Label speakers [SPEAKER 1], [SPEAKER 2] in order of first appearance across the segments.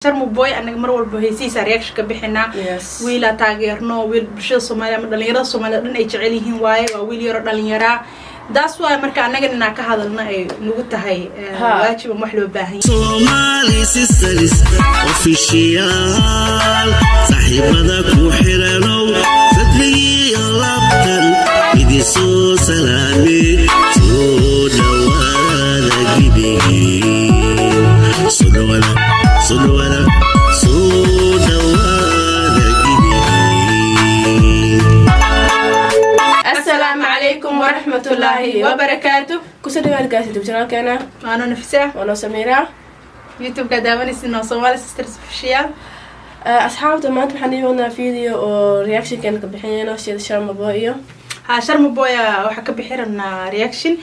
[SPEAKER 1] Sharma Boy anaga mar walba heesihiisa reaction ka bixinaa. Wiilaa taageerno, wiil bulshada Soomaaliya ama dhalinyarada Soomaaliya dhan ay jecel yihiin waaye. Waa wiil yaro dhalinyaraa, daas waaye. Marka annagan inaa ka hadalna ay nagu tahay waajib ama wax loo baahan yahay.
[SPEAKER 2] Somali Sisters Official, saaxiibada ku xiranow, fadligii laabtan idin soo salaame. Soo dhawaada gidigii, soo dhawaada, soo dhawaada, soo dhawaada gidigii.
[SPEAKER 1] Asalaamu calaykum waraxmatullaahi wabarakaatu.
[SPEAKER 3] Kusoo dhawaad guys YouTube channelkeena.
[SPEAKER 1] Waano Nafisa.
[SPEAKER 3] Waanoo Samiira.
[SPEAKER 1] YouTube-ka daawanaysin oo Somali Sisters Official.
[SPEAKER 3] Asxaabta, maanta waxaan ii wadnaa video oo reactionkeena ka bixinayno sida Sharma Boy iyo
[SPEAKER 1] Ha, Sharma Boya waxaa ka bixi rabnaa reaction.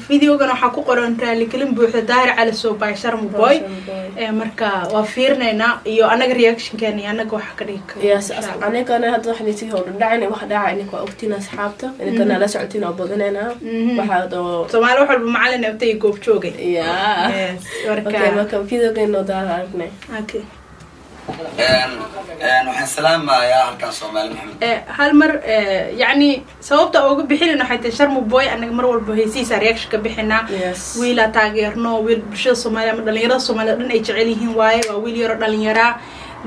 [SPEAKER 1] Videogan waxaa ku qoran "Raaligelin buuxda Daahir Calasow by Sharma Boy".
[SPEAKER 3] Sharma Boy.
[SPEAKER 1] Marka waa fiirinaynaa iyo annaga reactionkeena iyo annaga waxa ka dhigi kara.
[SPEAKER 3] Yes.
[SPEAKER 1] Insha Allah.
[SPEAKER 3] Anigana hadda waxaan isii hor dhacin wax dhaca ininka waa ogtiin, asxaabta, ininkana la socotiin oo badinaynaa waxaad oo
[SPEAKER 1] Soomaali wax walba macalin abtay goob joogay. Yes, marka
[SPEAKER 3] Okay, marka videogeena daara aragnay.
[SPEAKER 1] Okay.
[SPEAKER 4] Waxaan salaamayaa halkan Soomaali Maxamed.
[SPEAKER 1] Hal mar, yacni sababta uga bixinin waxay tahay Sharma Boy anaga mar walba heesihiisa reaction ka bixinaa. Wiilaa taageerno, wiil bulshada Soomaaliya ama dhalinyarada Soomaaliya dhan ay jecel yihiin waaye. Waa wiil yaro dhalinyaraa,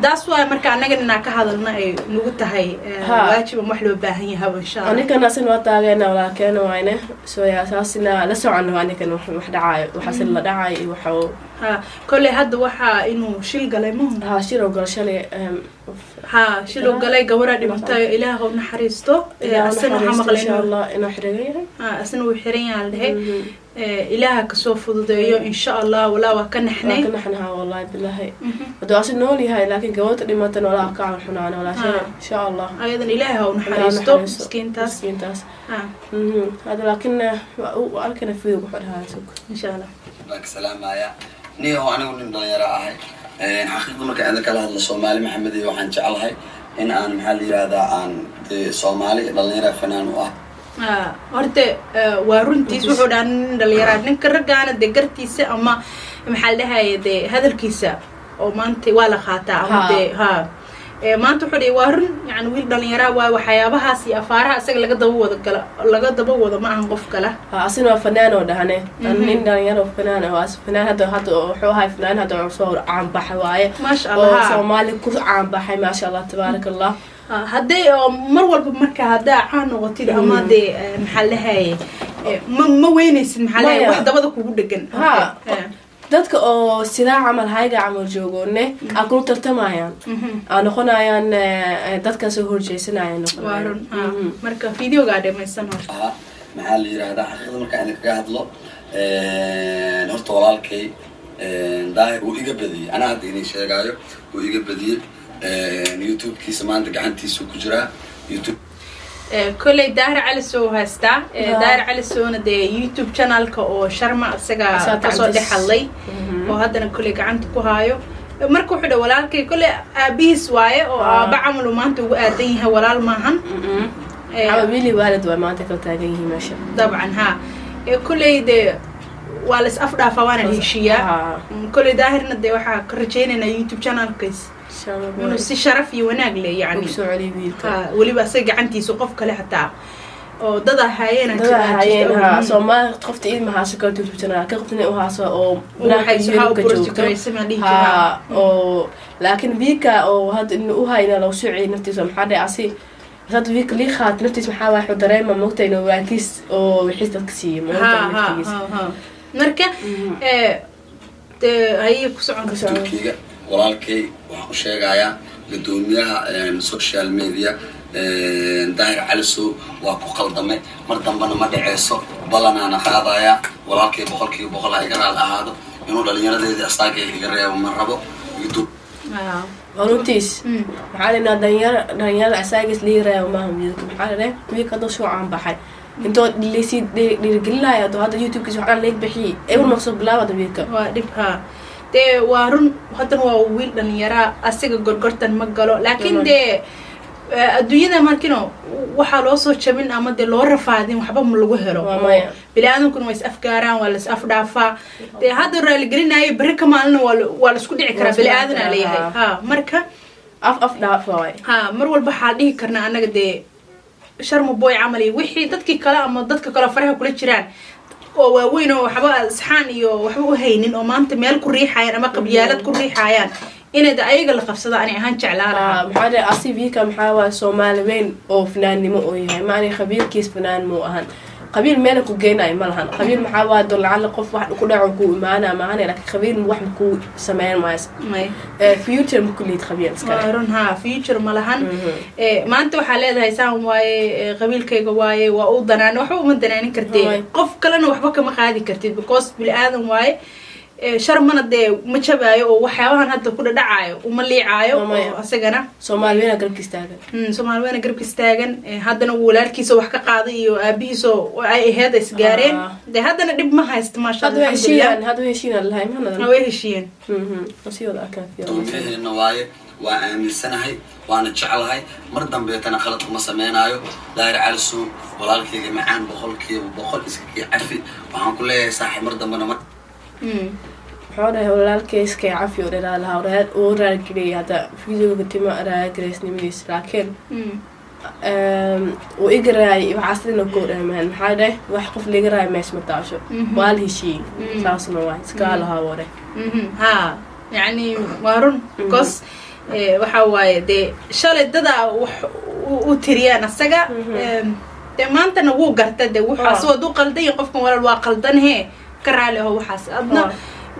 [SPEAKER 1] daas waaye. Marka annagan inaa ka hadalna ay nagu tahay waajib ama wax loo baahan yahay, insha Allah.
[SPEAKER 3] Anikana asin waa taageena, walaalkeena wayne. So yeah, saasina la socono anikan wax dhacaayo, waxaasi la dhacaayo iyo waxa
[SPEAKER 1] Ha, kolley hadda waxaa inuu shil galay mahu?
[SPEAKER 3] Ha, shir oo gal shalay.
[SPEAKER 1] Ha, shil uu galay, gabaraa dhimatay, Ilaah u naxariisto. Asana waxaa maqlay
[SPEAKER 3] insha
[SPEAKER 1] inuu
[SPEAKER 3] Allah inuu xiran yahay.
[SPEAKER 1] Ha, asna wuu xiran yahay la dhehe. Ilaaha kasoo fududeeyo, insha Allah. Walaa waa ka naxnay.
[SPEAKER 3] Waa ka naxnaha, wallahi bilahi. Hadduu asi nool yahay, laakiin gabadha dhimatan walaa ka xunaan walaa. Insha Allah.
[SPEAKER 1] Ayadan Ilaaha ha u naxariisto miskiintaas.
[SPEAKER 3] Miskiintaas. Hada laakiin waa arkana video wuxuu dhahaa sug.
[SPEAKER 1] Insha Allah.
[SPEAKER 4] Baan ka salaamayaa. Niyaho, anigu nin dhalinyaro ahay. Xaqiiqda marka aan kala hadlo, Soomaali Maxamed iyo waxaan jeclahay in aan, maxaa la yihahdaa, aan dee Soomaali dhalinyara fanaan u ah.
[SPEAKER 1] Horta waa runtiis, wuxuu dhaha nin dhalinyaraa, ninka raggaana dee gartiisa ama maxaa la dhahaye dee hadalkiisa oo maanta waa la qaataa ama dee ha maanta wuxuu dhihi waa run. Yani wiil dhalinyaraa waa waxyaabahaas iyo afaaraha isaga laga daba wado gala, laga daba wado ma ahan qof kale.
[SPEAKER 3] Ha, asina waa fanaan oo dhahane, nin dhalinyaro fanaan oo as fanaan hadda wuxuu ahay fanaan hadda soo caan baxay waaye.
[SPEAKER 1] Maasha
[SPEAKER 3] oo
[SPEAKER 1] Allah.
[SPEAKER 3] Soomaali ku caan baxay, maasha Allah, tabaaraka Allah.
[SPEAKER 1] Hadday oo mar walba marka haddaa caan noqotid ama dee maxaa la dhahaye ma weynaysid, maxaa la dhahaye, wax dabada kugu dhegan.
[SPEAKER 3] Ha, dadka oo sidaa camal hayga camal joogoone aa kula tartamayaan, aa noqonayaan dadka soo horjeesanayaan
[SPEAKER 1] Waa
[SPEAKER 3] noqonayaan.
[SPEAKER 1] run ha. Marka videogaa dhamaysan horta.
[SPEAKER 4] Ahaa, maxaa la yihahdaa, xaqiiqda marka aan kaga hadlo, horta walaalkay Daahir wuu iga badiyey. Anaa hadda idin sheegaayo, wuu iga badiyey. YouTube-kiisa maanta gacantiisu ku jiraa YouTube.
[SPEAKER 1] Kolley Daahir Calasow haystaa. Daahir Calasowna dee YouTube channelka oo Sharma isaga
[SPEAKER 3] Isaga
[SPEAKER 1] kasoo
[SPEAKER 3] gacantiis.
[SPEAKER 1] dhex hadlay oo haddana kolley gacanta ku haayo. Marka wuxuu dha walaalkay kolley aabihiis waaye oo aaba camal uu maanta ugu aadan yahay, walaal maahan.
[SPEAKER 3] Camal wiili waalid waa maanta kala taagan yihiin meesha.
[SPEAKER 1] Dabcan ha. Kolley dee waa la is afdhaafaa, waana la heshiiyaa. Kolley Daahirna dee waxaa ka rajaynaynaa YouTube channelkiis inuu si sharaf iyo wanaag leh yani
[SPEAKER 3] soo celiyo wiilka.
[SPEAKER 1] Ha, weliba asaga gacantiisa, qof kale xataa oo dad ahaayeen.
[SPEAKER 3] Dad ahaayeen ha. Soomaali qofta idin ma haaso karo YouTube channel ka qofta u haaso oo
[SPEAKER 1] Waxay
[SPEAKER 3] banaanka
[SPEAKER 1] soo
[SPEAKER 3] Yurubka joogto.
[SPEAKER 1] burtukaraysa ma dhihi
[SPEAKER 3] Ha.
[SPEAKER 1] jiraa.
[SPEAKER 3] Oo laakiin wiilka oo hadda inuu u hayna lagu soo celiyay naftiisa, maxaa dhahay, asi hadda wiilka lii qaat naftiisa, maxaa waay, wuxuu dareema moogta inuu walaalkiis oo wixiis dadka siiyey moogta naftigiisa.
[SPEAKER 1] Ha ha, marka dee ayay ku socon.
[SPEAKER 3] Ku socon.
[SPEAKER 4] Turkiga walaalkay waxaan u sheegayaa, guddoomiyaha social media Daahir Calisow waa ku qaldamay, mar dambena ma dhaceyso, ballanaana qaadaya. Walaalkay 100% ha iga raal ahaado. Inuu dhalinyaradeedii asaagay iga reebo ma rabo YouTube.
[SPEAKER 3] Runtiis, maxaa dhinaa, dhalinyarada asaagis lii reebo maaha wiilka. Maxaa dhahday, wiilka hadduu soo caan baxay intoo lasii dhiirigelinaya, hadduu hadda YouTube-kiisa waxaan leeg bixiyey eber maqsoo bilaabada wiilka.
[SPEAKER 1] Waa dhib ha. Dee waa run, haddana waa wiil dhalinyaraa, asiga gorgortan ma galo, laakiin dee Adduunyada markino waxaa loo soo jabin ama dee loo rafaadin, waxba ma lagu helo.
[SPEAKER 3] Waa maya.
[SPEAKER 1] Bini-aadamkuna waa is afgaaraan, waa las afdhaafaa. Dee hadda raaligelinaayo, berri ka maalina waa laisku dhici karaa.
[SPEAKER 3] Waa isku dhici
[SPEAKER 1] Bini-aadanaa
[SPEAKER 3] karaa,
[SPEAKER 1] leeyahay.
[SPEAKER 3] Ha.
[SPEAKER 1] Ha, marka
[SPEAKER 3] af af dhaaf waay.
[SPEAKER 1] Ha, mar walba waxaa dhihi karnaa annaga dee Sharma Boy camal iyo wixii dadkii kale ama dadka kale faraha kula jiraan oo waaweyn oo waxba asxaan iyo waxba u haynin oo maanta meel ku riixayaan ama qabyaalad ku riixayaan, inay de ayaga la qabsado ani ahaan jeclaa lahaa.
[SPEAKER 3] Maxaa dhahay, asi wiilka maxaa waaye, Soomaali weyn oo fanaannimo oo yahay maani, qabiilkiis fanaan muu ahan. Qabiil meela ku geynayo ma lahan. Qabiil maxaa waaye, doo lacala qof wax ku dhaco ku imaana maahane, laakiin qabiil wax ku sameyn maayo.
[SPEAKER 1] May.
[SPEAKER 3] Future ma kuliid qabiil iskale.
[SPEAKER 1] Waa run, ha, future ma lahan. Maanta waxaa leedahay saan waaye, qabiilkayga waaye, waa u danaan, waxba uma danaanin kartee. Qof kalena waxba kama qaadi kartid because bini aadan waaye. Sharmana dee ma jabaayo oo waxyaabahan hadda ku dhadhacaayo uma liicaayo.
[SPEAKER 3] Waa maya.
[SPEAKER 1] Oo asagana
[SPEAKER 3] Soomaali weyna garabkiis taagan.
[SPEAKER 1] Soomaali weyna garabkiis taagan. Haddana wuu walaalkiisa wax ka qaaday iyo aabihiisoo ay aheyd isgaareen. Dee haddana dhib ma haysto, maasha
[SPEAKER 3] Hadda
[SPEAKER 1] Allah,
[SPEAKER 3] way
[SPEAKER 1] alxamdulilah.
[SPEAKER 3] heshiiyaan, hadda way heshiiyaan lahay mahanadan.
[SPEAKER 1] Way heshiiyeen.
[SPEAKER 3] Sii wada arkaan.
[SPEAKER 4] Guddoomiyaheena waaye, waa aaminsanahay, waana jeclahay. Mar dambeetana khalad kuma sameynaayo. Daahir Calisow, walaalkayga macaan, 100% iska kii cafi. Waxaan ku leeyahay, saaxiib, mar dambena ma
[SPEAKER 3] Muxuu dhahay walaalkayskay cafi oo dheraa lahaa, uu raaligeliyay hadda videoga tima raaligelisnimadiisa, laakiin uu iga raayay waxaas dhina koo dhamaan. Maxaa dhahay, wax qof liga raaya meesha ma taasho. Waa la heshiiyey, saasna waay iskaa lahaa wore.
[SPEAKER 1] Ha, yani waa run because waxa waaye dee shalay dadaa wax u tiriyaan asaga. Dee maantana wuu garta dee waxaas waad u qaldan yahay qofkan, walaal, waa qaldan, hee, ka raali aho waxaas adna.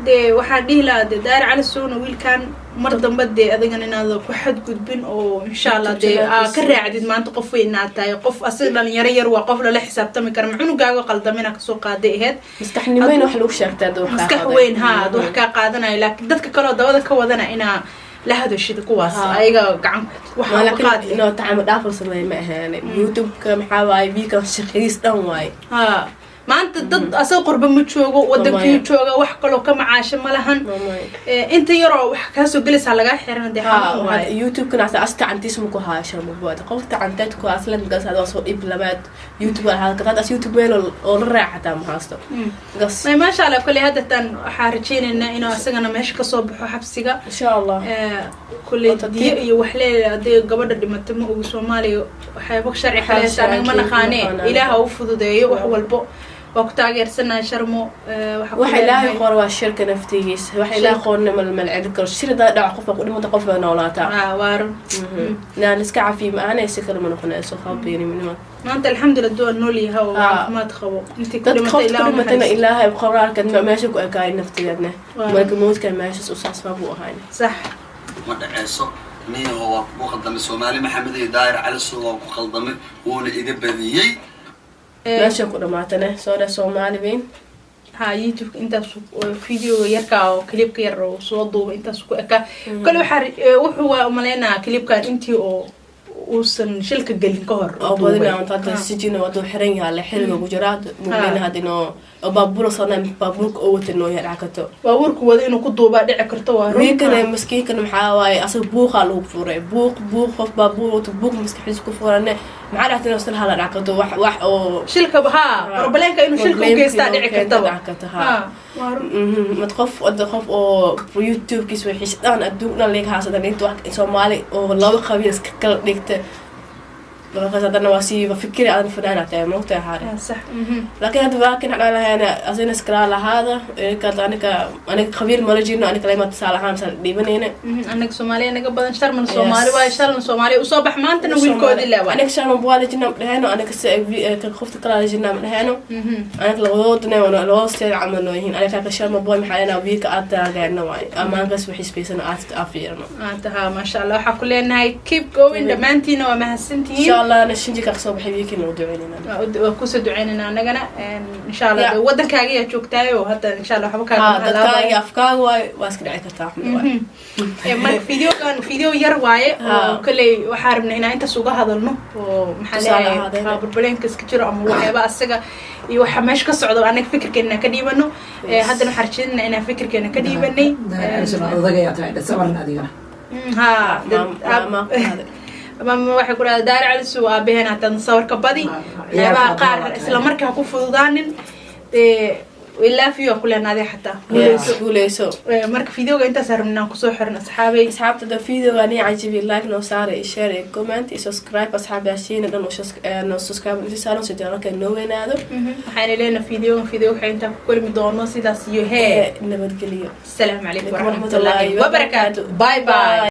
[SPEAKER 1] Dee waxaan dhihi lahaa dee Daahir Cali Sowna wiilkan mar dambe dee adigan inaad ku xadgudbin oo insha Allah dee aa ka raacdid. Maanta qof weyn inaad tahay, qof asaga dhalinyaro yar waa, qof lala xisaabtami kara, ma cunugaaga qaldamina kasoo qaaday aheyd.
[SPEAKER 3] Maskaxnimoyn wax lagu sheegtaa hadda wax kaa
[SPEAKER 1] Maskax
[SPEAKER 3] qaday.
[SPEAKER 1] weyn, ha, ad wax kaa qaadanayo, laakiin dadka kaleo dabada ka wadana inaa la hadashid kuwaas ayaga gacan waxa
[SPEAKER 3] Ma
[SPEAKER 1] uga
[SPEAKER 3] laakiin
[SPEAKER 1] qaadi.
[SPEAKER 3] Inuu tacamo dhaaf la sameeyo ma ahaan. YouTube-ka maxaa waaye, wiilkan shaqadiis dhan waaye.
[SPEAKER 1] Ha, maanta dad asaga qurba ma joogo, wadankii
[SPEAKER 3] Maya.
[SPEAKER 1] jooga, wax kaloo ka macaasho ma lahan.
[SPEAKER 3] Mamay.
[SPEAKER 1] Inta yaroo wax kaasoo gelaysaa lagaa xiran, dee xanuun waaye.
[SPEAKER 3] YouTube-kana hata as tacantiis ma ku haayo Sharmaboy. Qof tacanteed ku aslan gas hada waa soo dhib labaad YouTube waa as YouTube meel oo la raac xataa ma haysto gas.
[SPEAKER 1] May, maasha Allah, kolley hadda tan waxaa rajaynaynaa inuu asagana meesha kasoo baxo xabsiga.
[SPEAKER 3] Insha Allah.
[SPEAKER 1] Kolley
[SPEAKER 3] Oo tartiib.
[SPEAKER 1] Diyo iyo wax leeyahay hadday gabadha dhimatay, ma ogi Soomaaliya waxyaabo sharci
[SPEAKER 3] Waxaa
[SPEAKER 1] kaleeta anaga ma
[SPEAKER 3] sharci
[SPEAKER 1] naqaanee.
[SPEAKER 3] naqaanaa.
[SPEAKER 1] Ilaaha u fududeeyo wax walbo, waa ku taageersanahay Sharmo. Waxaa ku
[SPEAKER 3] Waxa Ilaahay
[SPEAKER 1] leenahay-
[SPEAKER 3] qor waa shirka naftigiisa, waxa Ilaahay qorna mal malceli karo. Shir hadaa dhaco, qof baa ku dhimata, qof baa noolaataa.
[SPEAKER 1] Ah, waa run.
[SPEAKER 3] Naan iska cafiyo ma aanay, si kale ma noqonayso qaabeenimnima.
[SPEAKER 1] Maanta alxamdulillah duwa nool yahay oo caafimaad qabo. Intii ku
[SPEAKER 3] Dad
[SPEAKER 1] dhimatay
[SPEAKER 3] qof ku
[SPEAKER 1] Ilaahu
[SPEAKER 3] dhimatana
[SPEAKER 1] naxariisto.
[SPEAKER 3] Ilaahay qoraalka meesha ku ekaay naftigeedna. Marka mowdka meeshas u saasbaa buu ahayn.
[SPEAKER 1] Sax.
[SPEAKER 4] Ma dhaceyso niyaho, waa kugu khaldamay. Soomaali Maxamed iyo Daahir Calisow waa ku khaldamay, wuuna iga badiyey.
[SPEAKER 3] Meesha ku dhamaatane soo dheh Soomaali weyn.
[SPEAKER 1] Ha, YouTube intaas video yarka oo clipka yar oo soo duuba intaas ku ekaa. Kale waxaa wuxuu waa umaleynaa clipkan intii oo uusan shilka gelin ka hor
[SPEAKER 3] Oo
[SPEAKER 1] duubay.
[SPEAKER 3] Badina hadda sijina waduu xiran yahay, le xiriga ku jiraa mugeyna hadda inoo oo baabuur sana baabuurka oo wata noo yahay dhackato.
[SPEAKER 1] Baabuurku wada inuu ku duubaa dhici karto, waa run.
[SPEAKER 3] Wiilkana maskiinkana maxaa waaye, asaga buuqaa lagu furay, buuq buuq, qof baabuur wato buuq maskaxdiisa ku furane, maxaa dhactay inuu isla hala dhackato wax wax oo
[SPEAKER 1] Shilka ha, problemka inuu shilka u geystaa dhici kartaba.
[SPEAKER 3] Dhac karto, ha.
[SPEAKER 1] Ha, waa run.
[SPEAKER 3] Mad qof wada qof oo YouTube-kiis wixiis dhan adduun dhan laga haasadan inta wax Soomaali oo laba qabiil iska kala dhigta markaas haddana waa sii fikiri adan fanaana tahay moogtahay xaare.
[SPEAKER 1] Ha, sax.
[SPEAKER 3] Laakiin hadda waa kan xadhaan lahayna asina iskala lahaada aniga aniga qabiil mala jirno, aniga lama tusaale ahaan sal dhiibanayna.
[SPEAKER 1] Anaga Soomaaliya naga badan, Sharman Soomaali waaye, shalna Soomaaliya usoo bax, maantana wiilkoodii leewa.
[SPEAKER 3] Aniga Sharman waa la jirnaa ma dheheno, aniga si qofta kala la jirnaa ma dheheno. Aniga labadoodna labada seed camal noo yihiin. Aniga ka Sharma Boy maxaa leenaha, wiilka aad taageerna waay amaankaas waxisbaysana aad aa fiirno.
[SPEAKER 1] Maanta ha, maasha Allah, waxaa ku leenahay keep going, dhammaantiina waa mahadsantihiin.
[SPEAKER 3] Insha Allah na shinji ka soo baxay wiilkiina u duceynayna.
[SPEAKER 1] Waa kusoo duceynayna anagana insha Allah.
[SPEAKER 3] Yeah.
[SPEAKER 1] Dee wadankaaga ayaa joogtaayo hadda, insha Allah waxba
[SPEAKER 3] ha
[SPEAKER 1] kaaga
[SPEAKER 3] dadkaaga afkaaga waay, waa iska dhici kartaa waxna waay.
[SPEAKER 1] Marka videogan video yar waaye oo kolley waxaa rabnay inaan intaas uga hadalno oo maxaa
[SPEAKER 3] Tusaale
[SPEAKER 1] leeyahay
[SPEAKER 3] ahaadeen.
[SPEAKER 1] Problemka iska jiro ama waxyaaba asaga iyo waxa meesha ka socdo anaga fikirkeena ka dhiibano. Haddana waxaan rajeynayna inaan fikirkeena ka dhiibanay.
[SPEAKER 5] Odagayaa tahay sabarna adigana.
[SPEAKER 1] Ha.
[SPEAKER 3] Ma- ma-
[SPEAKER 1] Mama waxay ku dhahdaa Daahir Calasow aabaheen hataa sawirka badi, waxyaabaha qaar isla markaa ha ku fududaanin. Dee we love you ku leenaaday xataa.
[SPEAKER 3] Guuleyso, guuleyso.
[SPEAKER 1] Marka videoga intaas rabnaa inaan kusoo xiran, asxaabay.
[SPEAKER 3] Asxaabta, da videoga ni cajibi, like noo saara, iyo share iyo comment iyo subscribe. Asxaabayaashiina dhan oo noo subscribe insi saaran si channelka noo weynaado.
[SPEAKER 1] Waxayna leenahay videoga video waxay intaan ku kulmi doono sidaas iyo hee
[SPEAKER 3] Nabadgeliyo.
[SPEAKER 1] Asalaamu calaykum waraxmatullaahi wabarakaatu. Bye bye.